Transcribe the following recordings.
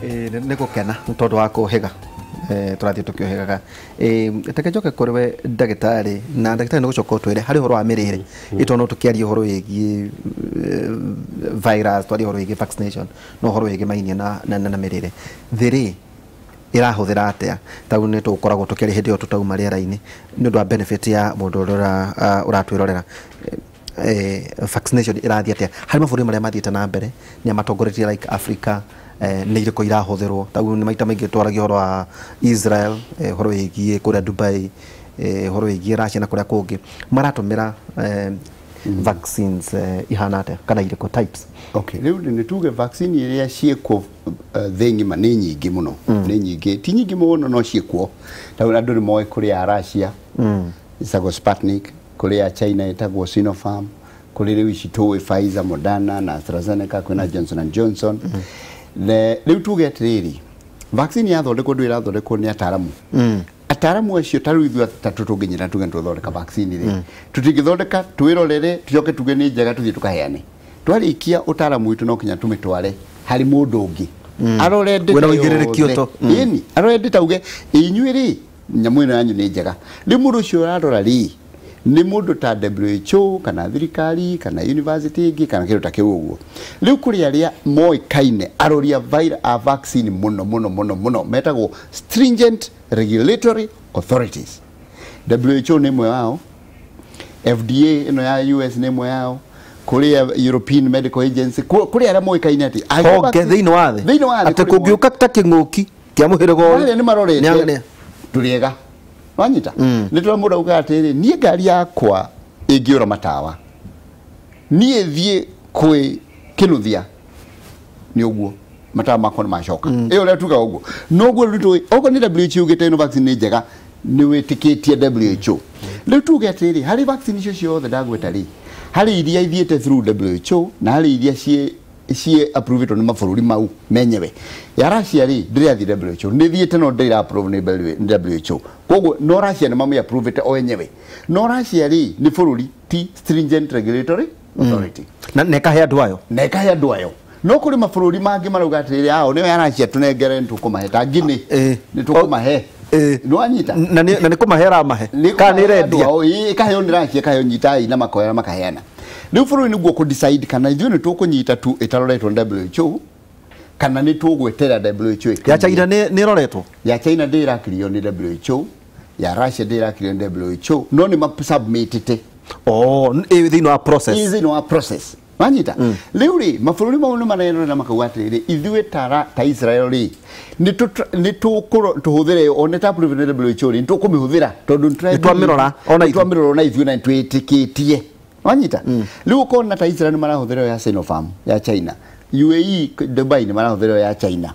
Nĩ gũkena nĩ tondũ wa kũhĩga, tũrathiĩ tũkĩũhĩgaga. Reke njoke kũrĩ we ndagĩtarĩ, na ndagĩtarĩ nĩ gũcoka ũtwĩre harĩ ũhoro wa mĩrĩre ĩtondũ no tũkĩaria ũhoro wĩgiĩ virus, twarie ũhoro wĩgiĩ vaccination, no ũhoro wĩgiĩ mainia na mĩrĩre thĩ rĩ ĩrahũthĩra atĩa? Tau nĩ tũgũkoragwo tũkĩaria hĩndĩ ĩyo tũtauma rĩera-inĩ nĩ ũndũ wa benefit ya mũndũ ũrĩa ũratwĩrorera. Vaccination ĩrathiĩ atĩa harĩ mabũrũri marĩa mathiĩte na mbere nĩ matongoretie like Africa? Nĩ irĩkũ irahũthĩrwo? Tau nĩ maita maingĩ twaragia ũhoro wa Israel, ũhoro wĩgiĩ kũrĩa Dubai, ũhoro wĩgiĩ Russia na kũrĩa kũngĩ maratũmĩra vaccines ihana atĩa kana irĩkũ types? Okay, rĩu nĩ tuge vaccine iria ciĩkuo thĩ ng'ima nĩ nyingĩ mũno, nĩ nyingĩ, ti nyingĩ mũno no ciĩkuo. Tau andũ nĩ moĩ kũrĩ ya Russia ĩtagwo Sputnik, kũrĩ ya China ĩtagwo Sinopharm, kũrĩ rĩu ici tũĩ Pfizer, Moderna na AstraZeneca, kwĩna Johnson and Johnson. Rĩu tuge atĩrĩrĩ, vaccine yathondekwo ndũ ĩrathondekwo nĩ ataramu. Ataramu acio ta rĩu ithuĩ atatũ tũngĩnyita tuge nĩtũthondeka vaccine rĩ, tũtingĩthondeka twĩrorere tũcoke tuge nĩ njega tũthiĩ tũkaheane. Twarĩkia ũtaramu witũ no kinya tũmĩtware harĩ mũndũ ũngĩ arore ndĩta Wĩna ũigĩrĩrĩki yothe. ũto. Ĩni, arore ndĩta uge inyuĩ rĩ nyamũ ĩno yanyu nĩ njega. Rĩu mũndũ ũcio ũrarora rĩ nĩ mũndũ ta WHO kana thirikari kana university ĩngĩ kana kĩndũ ta kĩu ũguo. Rĩu kũrĩ arĩa moĩkaine arori a a vaccine mũno mũno mũno mũno metagwo stringent regulatory authorities. WHO nĩ ĩmwe wao, FDA ĩno ya US nĩ ĩmwe yao, kũrĩ European Medical Agency, kũrĩ arĩa moĩkaine atĩ honge thĩinĩ wa thĩ thĩinĩ wa thĩ atĩ kũrĩ kũngĩũka ta kĩng'ũki kĩa mũhĩrĩga ũyũ arĩa nĩ marorete nĩ- tũrĩega wanyita nĩ tũrĩa mũndũ augaga atĩrĩrĩ, niĩ ngari yakwa ĩngĩũra matawa niĩ thiĩ kwĩ kĩnuthia nĩ ũguo matawa makwa nĩ macoka ĩyo ũrĩa tugaga ũguo noguo. Rĩu tũĩ okorwo nĩ WHO ugĩte ĩno vaccine nĩ njega, nĩ wĩtĩkĩtie WHO. Rĩu tuge atĩrĩrĩ, harĩ vaccine icio ciothe ndagweta rĩ, harĩ iria ithiĩte through WHO na harĩ iria ciĩ approved nĩ mabũrũri mau menyewe. Ya Russia rĩ ndĩrathiĩ WHO, nĩ thiĩte no ndĩra approve nĩ WHO, koguo no Russia nĩ mamĩ approved o enyewe, no Russia rĩ nĩ bũrũri ti stringent regulatory authority. Na ĩkahe andũ ayo. Na ĩkahe andũ ayo, no kũrĩ mabũrũri mangĩ marauga atĩrĩrĩ, ao nĩyo ya Russia tũnengere nĩ tũkũmahe ta Guinea, nĩ tũkũmahe. Nĩ wanyita? Na nĩ kũmahe aramahe nĩ kana nĩ kũmahe andũ ĩrendia? Ao, ĩĩ, ĩkaheo nĩ Russia, ĩkaheo nyitai na makoya makaheana. Rĩu bũrũri nĩguo kũ decide kana ithuĩ nĩ tũkũnyita tu ĩtaroretwo nĩ WHO kana nĩ tũgweterera WHO ĩkinyie. Ya China nĩ ĩroretwo? Ya China ndĩrakirio nĩ WHO, ya Russia ndĩrakirio nĩ WHO, no nĩ masubmitĩte. Oh, ĩ thĩinĩ wa process. Ĩ thĩinĩ wa process, wanyita? Rĩu rĩ mabũrũri mau nĩ marerorera makauga atĩrĩrĩ, ithuĩ ta Israel rĩ nĩ tũhũthĩre ĩyo ona ĩta approve nĩ WHO rĩ nĩ tũkũmĩhũthĩra tondũ Nĩ twamĩrora ona nĩ ithuĩ. twamĩrora ona ithuĩ na nĩ twĩtĩkĩtie, wanyita? Rĩu ũkona ta Israel nĩ marahũthĩra ĩyo ya Sinopharm ya China, UAE Dubai nĩ marahũthĩra ĩyo ya China,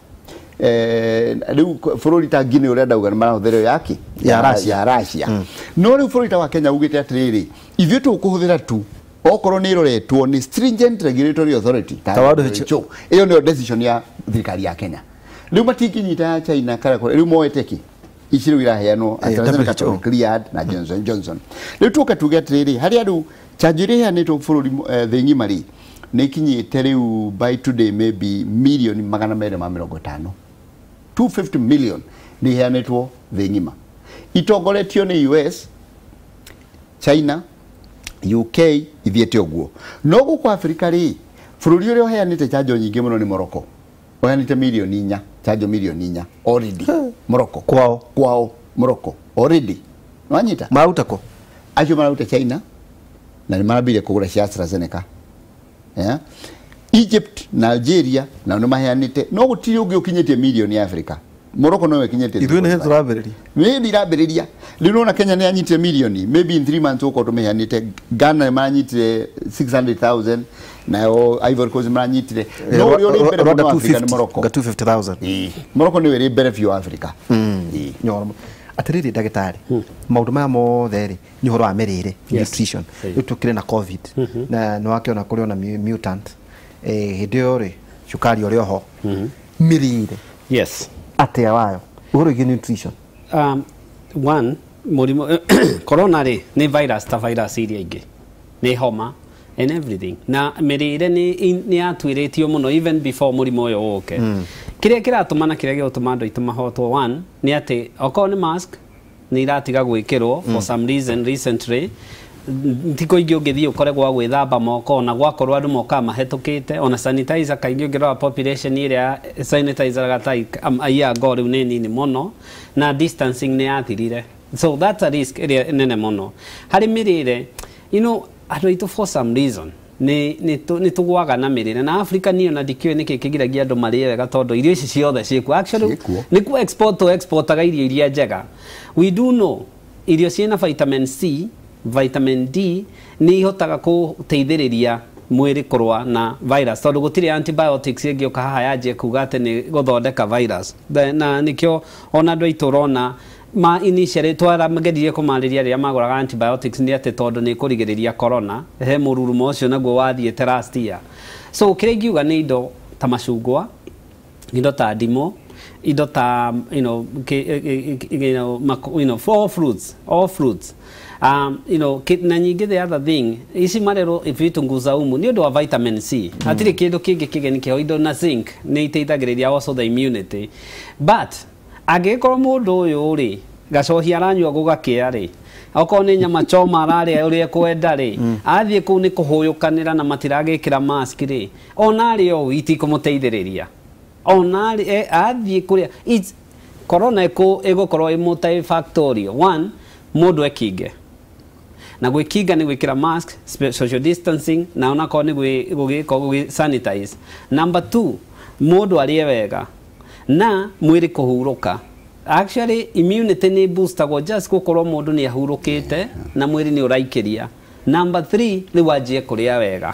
rĩu bũrũri ta Guinea ũrĩa ndauga nĩ marahũthĩra ĩyo yaki Ya Russia. Ya Russia. No rĩu bũrũri ta wa Kenya ugĩte atĩrĩrĩ, ithuĩ tũkũhũthĩra tu okorwo nĩ ĩroretwo nĩ stringent regulatory authority ta Ta wa WHO. Ĩyo nĩyo decision ya thirikari ya Kenya. Rĩu matingĩnyita ya China kana rĩu moete kĩ ici rĩu iraheanwo AstraZeneca WHO. tondũ cleared na Johnson Johnson. Rĩu tũke tuge atĩrĩrĩ, harĩa rĩu chanjo iria iheanĩtwo bũrũri thĩ ng'ima rĩ nĩ ikinyĩte rĩu by today maybe 250,000,000, 250 million nĩ iheanĩtwo thĩ ng'ima, itongoretio nĩ US, China, UK ithiĩte ũguo. No gũkũ Afrika rĩ, bũrũri ũrĩa ũheanĩte chanjo nyingĩ mũno nĩ Morocco, ũheanĩte 4 million, chanjo 4 million already Morocco. Kwao? Kwao Morocco already, wanyita? Maruta kũ? Acio mararuta China na nĩ marambire kũgũra cia AstraZeneca, yeah? Egypt na Algeria nao nĩ maheanĩte, no gũtirĩ ũngĩ ũkinyĩtie mirioni ya Africa. Morocco no ĩkinyĩtie. Ithuĩ nĩ tũrambĩrĩria. Nĩ ndirambĩrĩria. Rĩu nona Kenya nĩ yanyitire mirioni, maybe in 3 months ũkorwo tũmĩheanĩte. Ghana nĩ maranyitire 600,000, nayo Ivory Coast maranyitire, no ũrĩa ũrĩ mbere Rwanda mũno Africa nĩ 250 Morocco. Nga 250,000. Ĩĩ. Morocco nĩyo ĩrĩ mbere biũ Africa. Ĩĩ. Nyoro atiriri ndagĩtarĩ, maũndũ maya mothe rĩ nĩ ũhoro wa mĩrĩre, nutrition. Rĩu tũkĩrĩ na COVID na nĩ wakĩona kũrĩ ona mutant, hĩndĩ ĩyo rĩ cukari ũrĩ oho, mĩrĩre atĩa wayo ũhoro wĩgiĩ nutrition? One mũrimũ corona rĩ nĩ virus ta virus iria ingĩ, nĩ homa and everything, na mĩrĩre nĩ yatuĩrĩtio mũno even before mũrimũ ũyũ ũke. Kĩrĩa kĩratũma na kĩrĩa gĩgũtũma andũ aitũ mahotwo, one nĩ atĩ okorwo nĩ mask nĩ iratiga gwĩkĩrwo for some reason recently. Thikũ ingĩ ũngĩthiĩ ũkore gwa gwĩthamba moko, ona gwakorwo andũ mokaga mahetũkĩte, ona sanitizer kaingĩ ũngĩrora population ĩrĩa sanitizer ta a year ago rĩu nĩ nini mũno, na distancing nĩ yathirire, so that's a risk ĩrĩa nene mũno harĩ mĩrĩre. Andũ aitũ for some reason nĩ tũgwaga na mĩrĩre na Africa. Niĩ ona ndikĩũĩ nĩkĩ kĩgiragia andũ marĩe wega, tondũ irio ici ciothe ciĩkuo actually. Ciĩkuo. Nĩ ku export to exportaga irio iria njega. We do know irio ciĩna vitamin C, vitamin D nĩ ihotaga gũteithĩrĩria mwĩrĩ kũrũa na virus, tondũ gũtirĩ antibiotics ĩngĩũka haha yanjie kuga atĩ nĩ gũthondeka virus. Na nĩkĩo ona andũ aitũ ũrona ma initially twarageririe kũmarĩria rĩrĩa magũraga antibiotics nĩ atĩ tondũ nĩ kũrigĩrĩria corona, he mũrurumo ũcio naguo wathiĩte last year. So kĩrĩa ingiuga nĩ indo ta macungwa, indo ta ndimũ, indo ta all fruits, all fruits, na nyingĩ. The other thing ici marerwo vitunguu saumu nĩ ũndũ wa vitamin C. Hatirĩ kĩndũ kĩngĩ kĩgeni kĩho. Indo na zinc nĩ iteithagĩrĩria also the immunity, but angĩgĩkorwo mũndũ ũyũ rĩ gacohi aranyua gũgakĩa rĩ, okorwo nĩ nyama choma ararĩa ũrĩa ekwenda rĩ, athiĩ kũu nĩ kũhũyũkanĩra na matiragĩkĩra mask rĩ, ona arĩ o itikũmũteithĩrĩria ona arĩ athiĩ kũrĩa. It's corona ĩgũkorwo ĩ multifactorial. One, mũndũ ekinge, na gwĩkinga nĩ gwĩkĩra mask, social distancing, na onakorwo nĩ gũgĩka gũgĩ sanitize. Number two, mũndũ arĩe wega na mwĩrĩ kũhurũka. Actually immunity nĩ boostagwo just gũkorwo mũndũ nĩ ahurũkĩte na mwĩrĩ nĩ ũraikĩria. Number three, rĩu wanjie kũrĩa wega.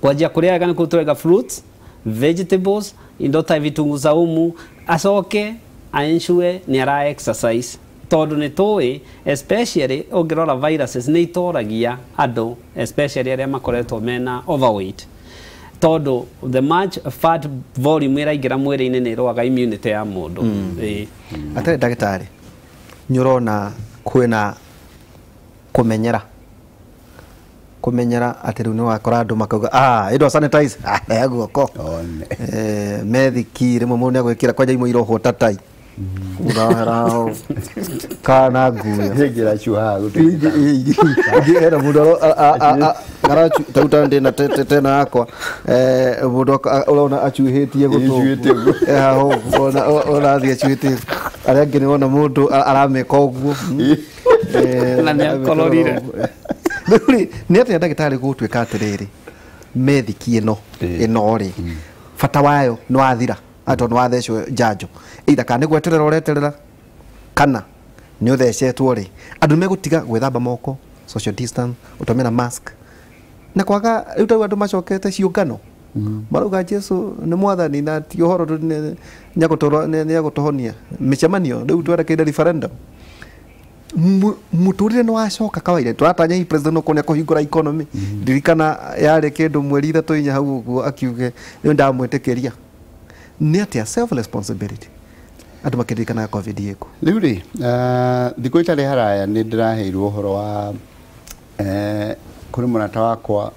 Kwanjia kũrĩa wega nĩ kũrĩa fruits, vegetables, indo ta vitunguu saumu, acoke aensure nĩ ara exercise, tondũ nĩ tũĩ especially ũngĩrora viruses nĩ itoragia andũ, especially arĩa makoretwo mena overweight, tondũ the much fat volume ĩraingĩra mwĩrĩ-inĩ nĩ ĩrũaga immunity ya mũndũ. Ĩĩ. Atarĩ ndagĩtarĩ, nĩ ũrona kwĩna kũmenyera atĩ rĩu nĩ wakora andũ makauga, ah, ĩndo sanitize, ah, ya guoko. One. Methiki rĩmwe mũndũ nĩagwĩkĩra kwanja imwe irohwo ta tai ũrohera hau kana nguo. Ingĩra cuha gũtuĩka. Hena mũndũ tau ta ndĩna tena yakwa, mũndũ ũrona acuhĩtie gũtũ. Acuhĩtie ũguo. Haha ũguo, ona athiĩ acuhĩtie. Arĩa angĩ nĩ wona mũndũ aramĩka ũguo. Na nĩ akororire. Rĩu rĩ, nĩ atĩa ndagĩtarĩ gũtuĩka atĩrĩrĩ, methiki ĩno ĩno rĩ, bata wayo nĩ wathira atĩ nĩ wathecwo njanjo, either kana nĩ gweterera ũreterera kana nĩ ũthecetwo rĩ, andũ nĩ megũtiga gwĩthamba moko, social distance, gũtũmĩra mask na kwaga rĩu tarĩu andũ macokete ciũngano marauga Jesu nĩ mwathani na ti ũhoro nĩ egũtũhonia mĩcemanio. Rĩu twerekeire referendum, mũtũrĩre nĩ wacoka kawaida. Tũratanya hihi president okorwo nĩ akũhingũra economy. Ndirikana yarĩ kĩndũ mweri 3 4 hau ũguo akiuge rĩu ndamwĩtĩkĩria. Nĩ atĩa self responsibility andũ makĩririkanaga COVID ĩku? Rĩu rĩ, thikũ itarĩ haraya nĩ ndĩraheirwo ũhoro wa kũrĩ mũrata wakwa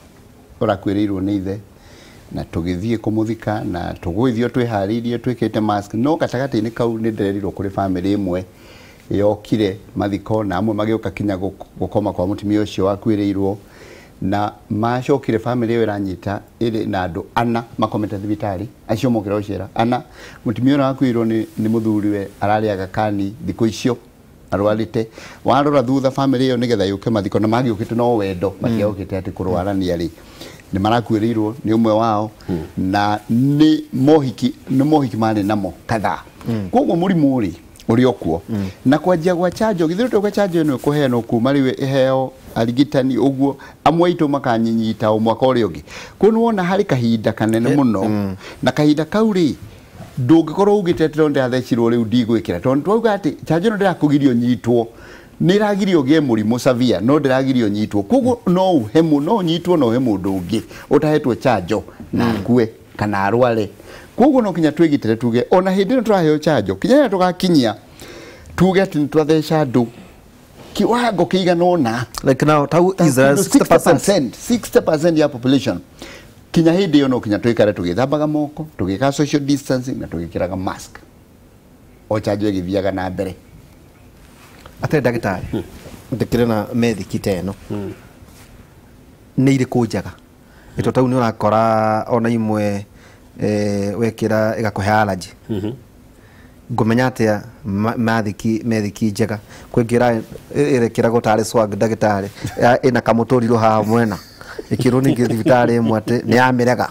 ũrakuĩrĩirwo nĩ ithe, na tũgĩthiĩ kũmũthika na tũgũgĩthiĩ twĩharĩirie twĩkĩte mask, no gatagatĩ-inĩ kau nĩ ndĩrerirwo kũrĩ bamĩrĩ ĩmwe yokire mathiko na amwe magĩũka kinya gũkoma kwa mũtumia ũcio wakuĩrĩirwo, na macokire bamĩrĩ ĩyo ĩranyita ĩrĩ na andũ ana makomete thibitarĩ, acio mokĩra gũcera ana. Mũtumia ũrĩa wakuĩrĩirwo nĩ mũthuriwe ararĩaga kani thikũ icio arwarĩte. Warora thutha bamĩrĩ ĩyo nĩgetha yũke mathiko na magĩũkĩte no wendo, matiaũkĩte atĩ kũrwarania rĩ, nĩ marakuĩrĩirwo nĩ ũmwe wao na nĩ mohiki marĩ namo kadhaa. Koguo mũrimũ rĩ ũrĩ o kuo na kwanjia gwa chanjo githĩ tũgwa chanjo ĩno ĩkũheanwo kuma rĩu ĩheo arigitani ũguo amwe aitũ makanyinyita o mwaka ũrĩa ũngĩ. Koguo nĩ wona harĩ kahinda kanene mũno, na kahinda kau rĩ ndũngĩkorwo ugĩte atĩ ndĩrathecirwo rĩu ndigwĩkĩra, tondũ twauga atĩ chanjo ĩno ndĩrakũgiria ũnyitwo, nĩ ĩragiria ũgĩe mũrimũ severe no ndĩragiria ũnyitwo. Koguo no ũhe no ũnyitwo no ũhe mũndũ ũngĩ ũtahetwo chanjo na akue kana arware. Koguo no kinya twĩgitĩre, tuge ona hĩndĩ ĩno tũraheo chanjo kinya rĩrĩa tũgakinyia tuge atĩ nĩ twatheca andũ kiwango kĩigana ũna. Like now tau Israel 60%. 60% ya population. Kinya hĩndĩ ĩyo no kinya tũikare tũgĩthambaga moko, tũgĩka social distancing na tũgĩkĩraga mask o chanjo ĩgĩthiaga na mbere. Atarĩ ndagĩtarĩ, ndĩkĩrĩ na methiki ta ĩno, nĩ irĩkũ njega? Ĩto tau nĩ ũrakora ona imwe wekĩra ĩgakũhe allergy. Ngũmenya atĩa mathiki methiki njega? Kwĩngĩra ĩrekĩragwo tarĩ swag, ndagĩtarĩ, ĩna kamũtũrirũ haha mwena, ĩkĩrwo ningĩ thibitarĩ ĩmwe atĩ nĩ yamĩrega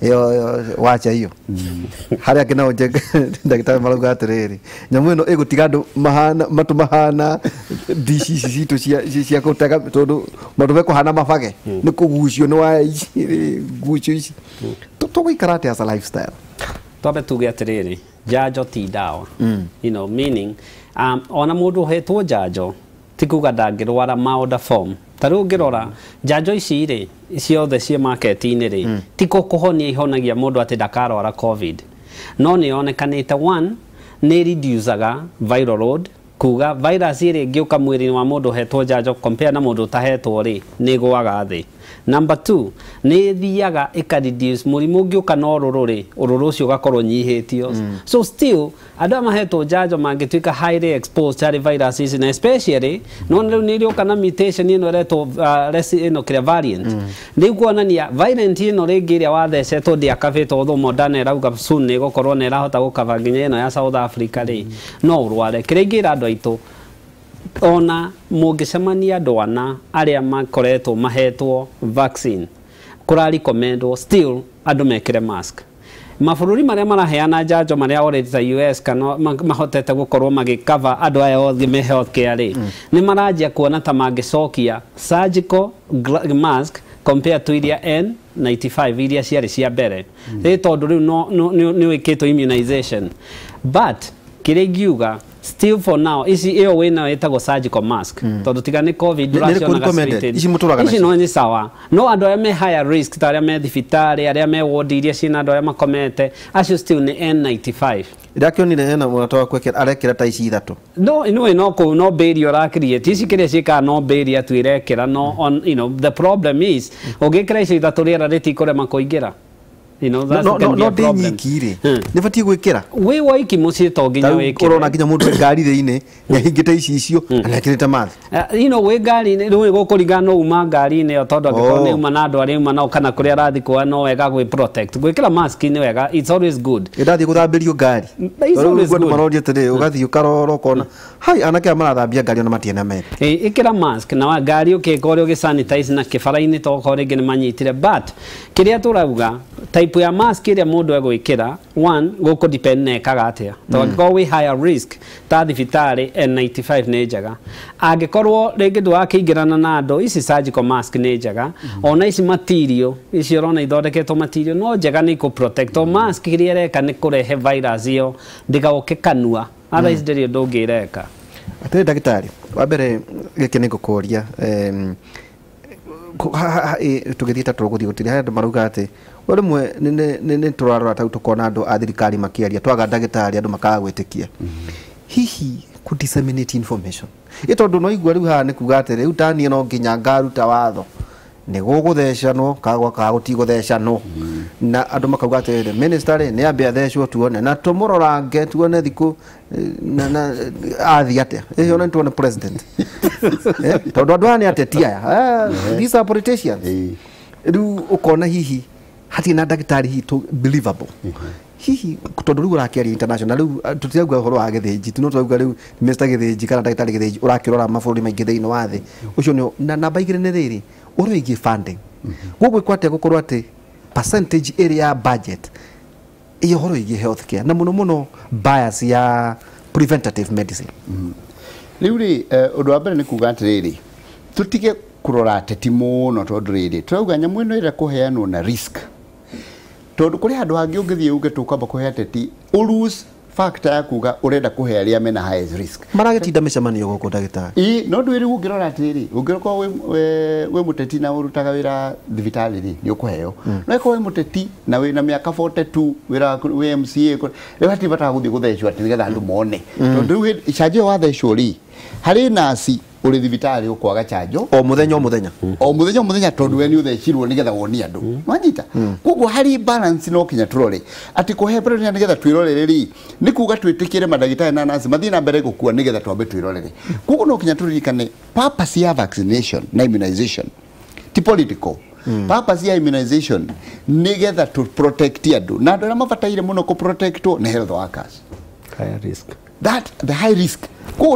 ĩyo wacha hiyo. Harĩa angĩ nao ndagĩtarĩ marauga atĩrĩrĩ, nyamũ ĩno ĩgũtiga andũ mahana matũ mahana ndici ici citũ cia gũtega, tondũ matũ mekũhana mabage nĩ kũgucio nĩ waya ici ngucio ici. Tũgũikara atĩa as a lifestyle? Twambe tuge atĩrĩrĩ, njanjo ti ndawa. Meaning ona mũndũ ũhetwo njanjo ti kuga ndangĩrwara milder form. Ta rĩu ũngĩrora njanjo ici rĩ ciothe ciĩ market-inĩ rĩ, ti kũhonia ihonagia mũndũ atĩ ndakarwara COVID, no nĩ yonekanĩte one nĩ reducaga viral load, kuga virus ĩrĩa ĩngĩũka mwĩrĩ-inĩ wa mũndũ ũhetwo njanjo compare na mũndũ ũtahetwo rĩ, nĩ ĩgũaga thĩ. Number 2, nĩ ĩthiaga ĩka reduce mũrimũ ũngĩũka na ũrũrũ rĩ, ũrũrũ ũcio ũgakorwo ũnyihĩtio. So still andũ aya mahetwo njanjo mangĩtuĩka highly exposed harĩ virus ici, na especially no rĩu nĩ ĩrĩũka na mutation ĩno ĩretwo ĩno kĩrĩa variant. Rĩu kuonania variant ĩno rĩngĩ ĩrĩa wathecetwo ndĩakabĩtwo, although Moderna ĩrauga soon nĩ ĩgũkorwo nĩ ĩrahota gũkaba nginya ĩno ya South Africa rĩ, no ũrware. Kĩrĩa ingĩra andũ aitũ, ona mũngĩcemania andũ ana arĩa makoretwo mahetwo vaccine, kũra recommendwo still andũ mekĩre mask. Mabũrũri marĩa maraheana njanjo marĩa already ta US kana mahotete gũkorwo magĩcover andũ aya othe me healthcare rĩ, nĩ maranjia kuona ta mangĩcokia surgical mask compared to iria N95 iria ciarĩ cia mbere. Rĩ tondũ rĩu nĩ wĩkĩtwo immunization. But kĩrĩa ingiuga still for now, ici ĩyo wĩnayo ĩtagwo surgical mask, tondũ tiga nĩ COVID Nĩ ndũracionaga recommended? street. Ici mũtũraga Ici nacio? no nĩ sawa, no andũ arĩa me higher risk ta arĩa me thibitarĩ, arĩa me ward iria ciĩna andũ arĩa makomete, acio still nĩ N95. Ndakĩonire hena mũrata wakwa arekĩra ta ici ithatũ. No anyway, no kũ no barrier ũra create ici, kĩrĩa ciĩkaga no barrier tu irekĩra, no on, the problem is ũngĩkĩra icio ithatũ rĩera rĩtikũrema kũingĩra. That's No can no be no a ndĩ problem. nyiki rĩ, nĩ batiĩ gwĩkĩra? Wĩ waiki mũciĩ to nginya Tarĩu wĩkĩre. ũrona nginya mũndũ wĩ ngari thĩinĩ nĩahingĩte ici icio na nĩekĩrĩte mask. Wĩ ngari-inĩ rĩu gũkũringana no uma ngari-inĩ ĩyo, tondũ angĩkorwo nĩ uma na andũ arĩa uma nao kana kũrĩa arathiĩ kuoya, no wega gwĩ protect. Gwĩkĩra mask nĩ wega, it's always good. Ĩndathiĩ gũthambĩrio ngari. It's Tarĩu always andũ good. maroria atĩrĩrĩ, ũgathiĩ ũkarora ũkona hai anake aya marathambia ngari ona matiena metha. Ĩkĩra mask na ngari ũkĩka ũrĩa ũgĩsanitize na kĩbara-inĩ, tokorwo rĩngĩ nĩ manyitire, but kĩrĩa tũrauga type ya mask ĩrĩa mũndũ egwĩkĩra, one gũkũ depend na ekaga atĩa, tondũ angĩkorwo wĩ higher risk ta thibitarĩ, N95 nĩ njega. Angĩkorwo rĩngĩ ndũrakĩingĩrana na andũ, ici surgical mask nĩ njega. Ona ici material ici ũrona ithondeketwo material no njega, nĩ ikũ protect o mask kĩrĩa ĩreka nĩ kũrehe virus ĩyo ndĩgaũke kanua, otherwise ndĩrĩ ũndũ ũngĩ ĩreka. Atĩrĩ ndagĩtarĩ, wa mbere gĩkĩ nĩ ngũkũria, tũgĩthiĩ ta tũgũthiĩ gũtirĩ harĩa andũ marauga atĩ o rĩmwe nĩ tũrarora tau tũkona andũ a thirikari makĩaria, twaga ndagĩtarĩ andũ makaga gwĩtĩkia. Hihi kũ disseminate information ĩ, tondũ no igua rĩu haha nĩ kuga atĩ rĩu taniĩ no nginya ngaruta watho nĩ gũgũthecanwo kagwa ka gũtigũthecanwo, na andũ makauga atĩrĩrĩ, minister rĩ nĩ ambe athecwo tuone na tũmũrorange tuone thikũ na athiĩ atĩa, ĩ ona nĩ tuone president. Tondũ andũ aya nĩ ateti aya. These are politicians. Rĩu ũkona hihi hatirĩ na ndagĩtarĩ hihi believable hihi, tondũ rĩu ũrakĩaria international, rĩu tũtirauga ũhoro wa Gĩthĩnji tu, no tũrauga rĩu Mr Gĩthĩnji kana ndagĩtarĩ Gĩthĩnji ũrakĩrora mabũrũri maingĩ thĩinĩ wa thĩ ũcio nĩ na namba igĩrĩ nĩ rĩrĩ ũhoro wĩgiĩ funding, gũgwĩkwo atĩa gũkorwo atĩ percentage ĩrĩa ya budget ĩ ũhoro wĩgiĩ health care na mũno mũno bias ya preventative medicine? Rĩu rĩ, ũndũ wa mbere nĩ kuga atĩrĩrĩ, tũtige kũrora ateti mũno, tondũ rĩrĩ tũrauga nyamũ ĩno ĩrĩa kũheanwo na risk, tondũ kũrĩ handũ hangĩ ũngĩthiĩ uge tũkwamba kũhe ateti, ũ lose factor ya kuga ũrenda kũhe arĩa mena highest risk. Maragĩtinda mĩcemanio gũkũ, ndagĩtarĩ. Ĩ no ndwĩ rĩu ũngĩrora atĩrĩrĩ, ũngĩkorwo wĩ mũteti na ũrutaga wĩra thibitarĩ rĩ, nĩ ũkũheo, no ĩkorwo wĩ mũteti na wĩna mĩaka 42, wĩra waku wĩ MCA, rĩu hatirĩ bata wa gũthiĩ gũthecwo atĩ nĩgetha andũ mone, tondũ rĩu canjo ĩyo wathecwo rĩ, harĩ nasi Uri thibitari ukwaga chanjo o muthenya o muthenya o muthenya o muthenya tondu we ni uthecirwo nigetha wonie andu wanyita. Koguo hari balance no kinya turore ati kuhe priority nigetha twirorere ri ni kuga twitikire mandagitari na nurse mathie na mbere gukua nigetha twambe twirorere. Koguo no kinya turirikane purpose ya vaccination na immunization ti political. Purpose ya immunization nigetha to protect andu na andu aria mabataire muno ku protectwo ni health workers. High risk. That the high risk.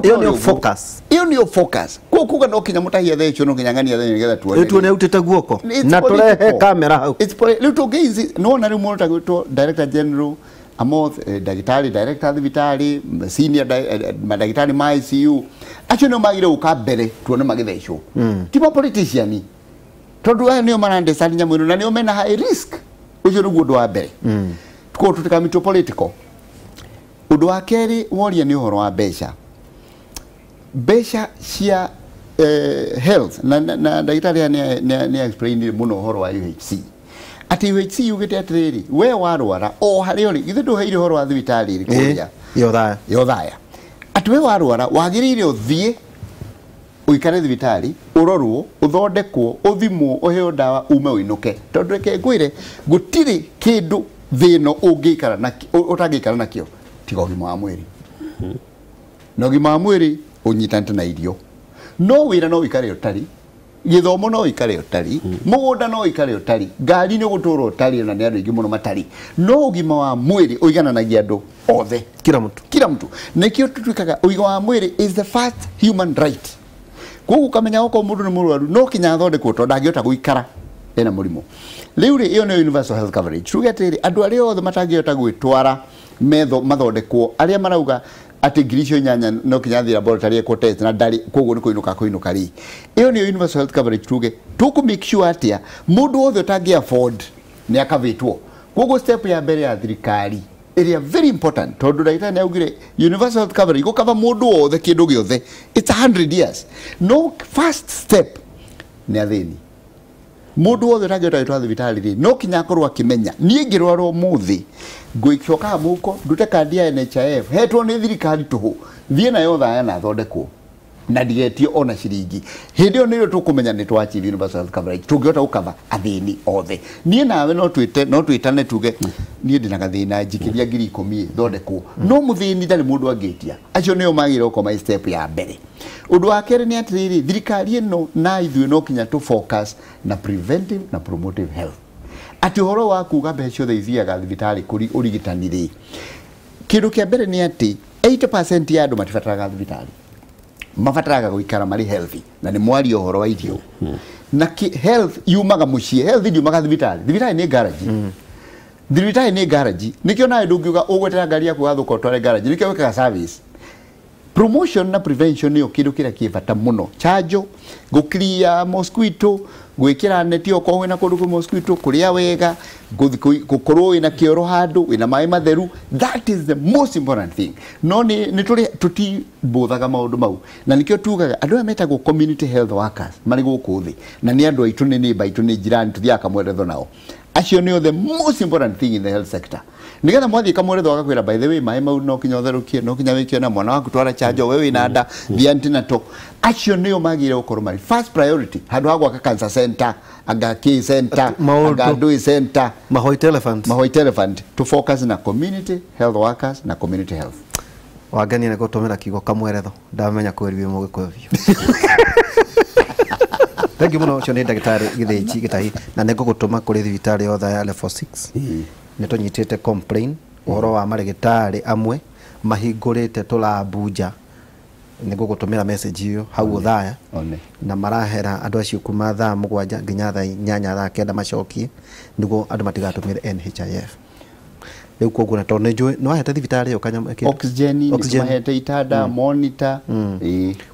Iyo nĩyo focus. Iyo nĩyo focus. Ko kuga no kinya mutahia thecho no kinya ng'ania thecho nigetha tuone. Tuone utete guoko. Na turehe kamera hau. It's riu tũngĩici no na riu mũndũ tagwĩtwo Director General Amoth, ndagĩtarĩ director thibitari, senior mandagĩtarĩ ma ICU. Acio nĩo magire gũka mbere tuone magĩthecwo. Ti ma politician. Tondu aya nĩo marandecani nyamũ ĩno na nĩo mena high risk. Ũcio nĩguo ũndũ wa mbere. Koguo tũtikamĩtwo political. Ũndũ wa kerĩ woria nĩ ũhoro wa mbeca. Mbeca cia health na ndagĩtarĩ nĩ explain mũno ũhoro wa UHC. Atĩ UHC yugĩte atĩrĩrĩ, we warwara o harĩa ũrĩ, githĩ ndũheire ũhoro wa thibitarĩ ĩrĩ kũrĩa Yothaya. Atĩ we warwara wagĩrĩire ũthiĩ ũikare thibitarĩ, ũrorwo, ũthondekwo, ũthimwo, ũheo ndawa, ume ũinũke. Tondũ reke ngwĩre gũtirĩ kĩndũ thĩ ĩno ũngĩikara nakĩo ũtangĩikara nakĩo tiga ũgima wa mwĩrĩ. Na ũgima wa mwĩrĩ ũnyitanĩte na irio. No wĩra no ũikare ũtarĩ, gĩthomo no ũikare ũtarĩ, mũgũnda no ũikare ũtarĩ, ngari nĩ ũgũtũra ũtarĩ na nĩ andũ aingĩ mũno matarĩ. No ũgima wa mwĩrĩ ũigananagia andũ othe. Kila mtu. Kila mtu. Nĩkĩo tũtuĩkaga ũgima wa mwĩrĩ is the first human right. Koguo ũkamenya okorwo mũndũ nĩ mũrwaru no kinya athondekwo tondũ ndangĩhota gũikara ena mũrimũ. Rĩu rĩ, ĩyo nĩyo universal health coverage. Tuge atĩrĩrĩ, andũ arĩa othe matangĩhota gwĩtwara metho mathondekwo, arĩa marauga atĩ ngiri icio inyanya no kinya athiĩ laboratory ekwo test na ndarĩ, koguo nĩ kũinũka kũinũka rĩ. Ĩyo nĩyo universal health coverage. Tuge tũkũ make sure atĩa mũndũ wothe ũtangĩ afford nĩ akavĩtwo. Koguo step ya mbere ya thirikari ĩrĩa very important, tondũ ndagĩtarĩ nĩ augire universal health coverage gũkava mũndũ wothe kĩndũ gĩothe, it's 100 years. No first step nĩ athĩni. Mũndũ wothe ũtangĩhota gwĩtwara thibitarĩ rĩ, no kinya akorwo akĩmenya niĩ ngĩrwara ũmũthĩ ngũcoka mũhuko ndute kandi ya NHIF hetwo nĩ thirikari tũhũ, thiĩ nayo Othaya na thondekwo na ndigetio ona ciringi. Hĩndĩ ĩyo nĩrĩo tũkũmenya nĩ twa achieve universal health coverage, tũngĩhota gũkava athĩni othe. Niĩ nawe no twĩte, no twĩtane tuge niĩ ndĩna gathĩna njikĩria ngiri ikũmi thondekwo, no mũthĩni ndarĩ mũndũ angĩtia. Acio nĩo magĩrĩirwo gũkorwo marĩ step ya mbere. Ũndũ wa kerĩ nĩ atĩrĩrĩ, thirikari ĩno na ithuĩ no kinya tũ focus na preventive na promotive health. Atĩ ũhoro wa kuga mbeca ciothe ithiaga thibitarĩ kũrĩ ũrigitani rĩ, kĩndũ kĩa mbere nĩ atĩ 80% ya andũ matibataraga thibitarĩ, mabataraga gũikara marĩ healthy, na nĩ mwaria ũhoro wa irio. Na health yumaga mũciĩ, health ndiumaga thibitarĩ. Thibitarĩ nĩ garage. Thibitarĩ nĩ garage. Nĩkĩo nawe ndũngiuga ũgwetera ngari yaku wathũka ũtware garage, nĩkĩo wĩkaga service. Promotion na prevention nĩyo kĩndũ kĩrĩa kĩ bata mũno. Chanjo, gũclear mosquito, gwĩkĩra neti okorwo wĩna kũndũ kwĩ mosquito, kũrĩa wega, gũkorwo wĩna kĩoro handũ, wĩna maĩ matheru, that is the most important thing. No nĩ tũrĩ tũtibũthaga maũndũ mau, na nĩkĩo tugaga andũ aya metagwo community health workers marĩ gũkũ thĩ, na nĩ andũ aitũ, nĩ neighbor aitũ, nĩ jirani, tũthiaga kamweretho nao. Acio nĩo the most important thing in the health sector. Nigetha mwathiĩ kamweretho agakwĩra by the way maĩ mau no kinya ũtherũkie, no kinya wĩke na mwana waku twara chanjo, we wĩna nda thiĩ antenatal. Acio nĩo magĩrĩire gũkorwo marĩ first priority handũ ha gwaka cancer center, anga K center, anga ndui center, ma white elephant, ma white elephant. To focus na community health workers na community health. Wangenia nĩ gũtũmĩra kiugo kamweretho, ndamenya kwĩri wĩ mũgĩkũyũ biũ. Thank you mũno. Ũcio nĩ ndagĩtarĩ Gĩthĩnji Gĩtahi, na nĩ ngũgũtũma kũrĩ thibitarĩ yothe ya level 6. Nĩ tũnyitĩte complain ũhoro wa marĩgĩtarĩ amwe mahingũrĩte tũrambu nja. Nĩ ngũgũtũmĩra message ĩyo hau Othaya, na marahera andũ acio kuma thaa 7 nginya thaa 8 thaa 9 macokie, nĩguo andũ matigatũmĩre NHIF. Rĩu koguo na tondũ nĩ njũĩ nĩ wahete thibitarĩ ĩyo kanyamũ kĩndũ. Oxygen, nĩ mahete itanda, monitor.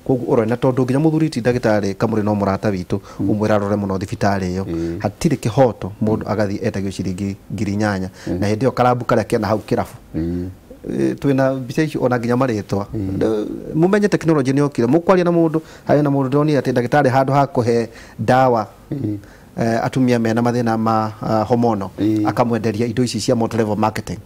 Koguo ũrore, na tondũ nginya mũthuri ti ndagĩtarĩ Kamũrĩ no mũrata witũ, ũmwĩra arore mũno thibitarĩ ĩyo. Hatirĩ kĩhoto mũndũ agathiĩ etagio ciringi ngiri inyanya, na hĩndĩ ĩyo karambu karĩa kena hau kĩrabu. Twĩna mbica icio ona nginya marĩtwa. Mũmenye tekinoronjĩ nĩ yokire, mũkwaria na mũndũ, harĩ na mũndũ ndĩronire atĩ ndagĩtarĩ handũ ha kũhe ndawa atumia mena mathĩna ma hormonal, akamwenderia indo ici cia multi level marketing.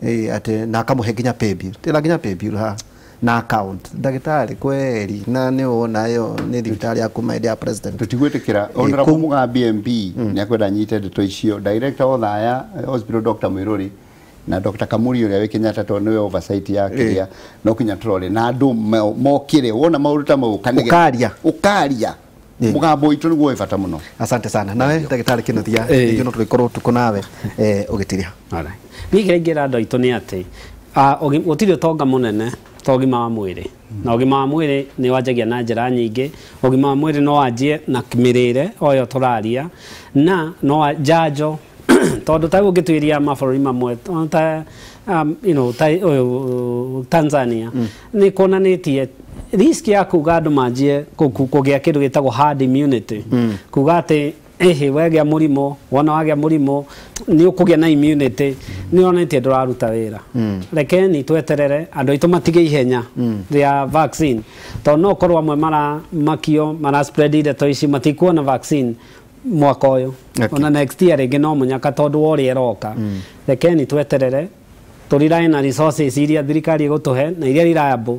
Atĩ na akamũhe nginya paybill. Tĩra nginya paybill haha. na account ndagĩtarĩ kweri na nĩ wona ĩyo nĩ thibitarĩ ya kuma hĩndĩ ya president. Tutigwĩtĩkĩra Honorable Mugambi MP nĩ akwenda nyite ndeto icio. Director wa Othaya Hospital Dr. Mwiruri na Dr. Kamuri ũrĩa wĩ Kenyatta tondũ nĩwe oversight ya kĩrĩa no kinya tũrore na andũ mokĩre wona maũndũ ta mau ũkanegena. Ũkaria. Ũkaria. Mũgambo witũ nĩguo wĩ bata mũno. Asante sana. Nawe ndagĩtarĩ Kinuthia, rĩngĩ no tũgĩkorwo ũtukũ nawe ũgĩtiria. Alright. Niĩ kĩrĩa ingĩra andũ aitũ nĩ atĩ gũtirĩ ũtonga mũnene ta ũgima wa mwĩrĩ. Na ũgima wa mwĩrĩ nĩ wanjagia na njĩra nyingĩ. Ũgima wa mwĩrĩ no wanjie na mĩrĩre o ĩyo tũraria, na no njanjo tondũ ta rĩu ũngĩtuĩria mabũrũri mamwe ta you know, ta ũyũ Tanzania nĩ kuonanĩtie risk ya kuga andũ manjie kũgĩa kĩndũ gĩtagwo herd immunity, kuga atĩ ĩhĩ wegĩa mũrimũ, wona wagĩa mũrimũ nĩ ũkũgĩa na immunity, nĩ onete ndũraruta wĩra. Rekeni tweterere andũ aitũ matige ihenya rĩa vaccine, tondũ no ũkorwo amwe maramakio mara spread ndeto ici matikuona vaccine mwaka ũyũ. Ona next year rĩngĩ no mũnyaka tondũ wa ũrĩa ĩroka. Rekeni tweterere tũrirae na resources iria thirikari ĩgũtũhe na iria reliable,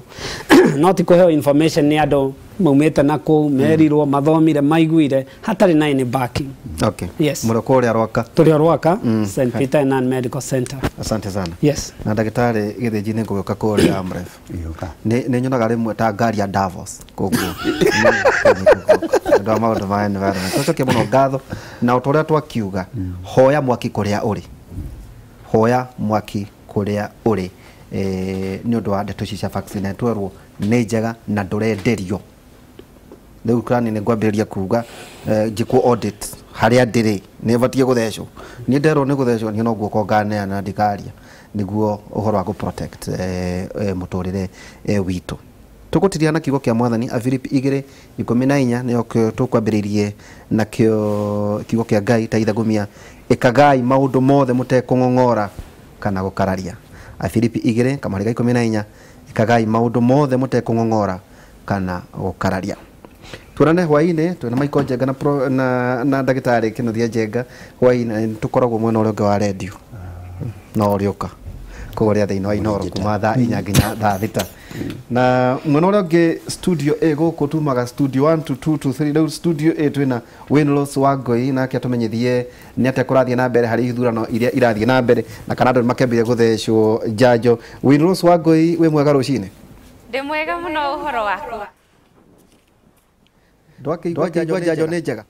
no ti kũheo information nĩ andũ maumĩte na kũu merirwo mathomire maiguire hatarĩ na any backing. Okay. Yes. Mũroko ũrĩa Rwaka. Tũrĩ o Rwaka, St. Peter and Ann Medical Center. Asante sana. Yes. Na ndagĩtarĩ gĩthĩnji nĩ ngũgĩũka kũrĩa Amref. Ĩũka. Nĩ nyonaga rĩmwe ta ngari ya Davos koguo nĩ wa maũndũ ma environment. Tũcokie mũno ngatho na o ta ũrĩa twakiuga, hoya mwaki kũrĩa ũrĩ, hoya mwaki kũrĩa ũrĩ nĩ ũndũ wa ndeto ici cia vaccine twerwo nĩ njega na ndũrenderio. Rĩu krani nĩ ngwambĩrĩria kuga njĩkwo audit harĩa ndĩrĩ nĩ batiĩ gũthecwo, niĩ nderwo nĩ gũthecwo niĩ no guoko nganeana ndikaria nĩguo ũhoro wa gũ protect mũtũrĩre witũ. Tũgũtiria na kiugo kĩa mwathani Afilipi 2:14 nĩyo tũkwambĩrĩirie nakĩo kiugo kĩa Ngai ta ithagumia, ĩkagai maũndũ mothe mũtekũng'ong'ora kana gũkararia. Afilipi 2:14 ĩkagai maũndũ mothe mũtekũng'ong'ora kana gũkararia. Tuonane hwaĩ-inĩ twĩna Michael Njenga na ndagĩtarĩ Kinuthia Njenga hwaĩ-inĩ tũkoragwo mwena ũrĩa ũngĩ wa redio no ũrĩũka kũrĩa thĩinĩ wa Inooro kuma thaa 4 nginya thaa 6 na mwena ũrĩa ũngĩ studio A gũkũ tumaga studio 1 to 2 to 3 rĩu studio A twĩna Winlos wa Ngoi nake atũmenyithie nĩ atĩa kũrathiĩ na mbere harĩ ithurano iria irathiĩ na mbere na kana andũ nĩ makĩambire gũthecwo njanjo. Winlos wa Ngoi, wĩ mwega rũcinĩ? Ndĩ mwega mũno, ũhoro waku? Ndwakĩigua njanjo nĩ njega?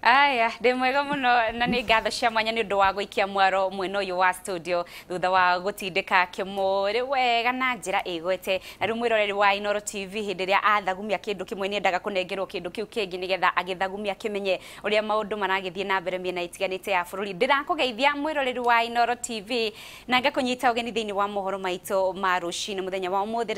Aya, ndĩ mwega mũno na nĩ ngatho cia mwanya nĩ ũndũ wa gũikia mwaro mwena ũyũ wa studio thutha wa gũtindĩka kĩmũrĩ wega na njĩra ĩgwete. Na rĩu mwĩroreri wa Inooro TV hĩndĩ ĩrĩa athagumia kĩndũ kĩmwe nĩ endaga kũnengerwo kĩndũ kĩu kĩngĩ nĩgetha agĩthagumia kĩmenye ũrĩa maũndũ maragĩthiĩ na mbere mĩena ĩtiganĩte ya bũrũri. Ndĩrakũgeithia mwĩroreri wa Inooro TV na ngakũnyita ũgeni thĩinĩ wa mohoro maitũ ma rũcinĩ mũthenya wa ũmũthĩ.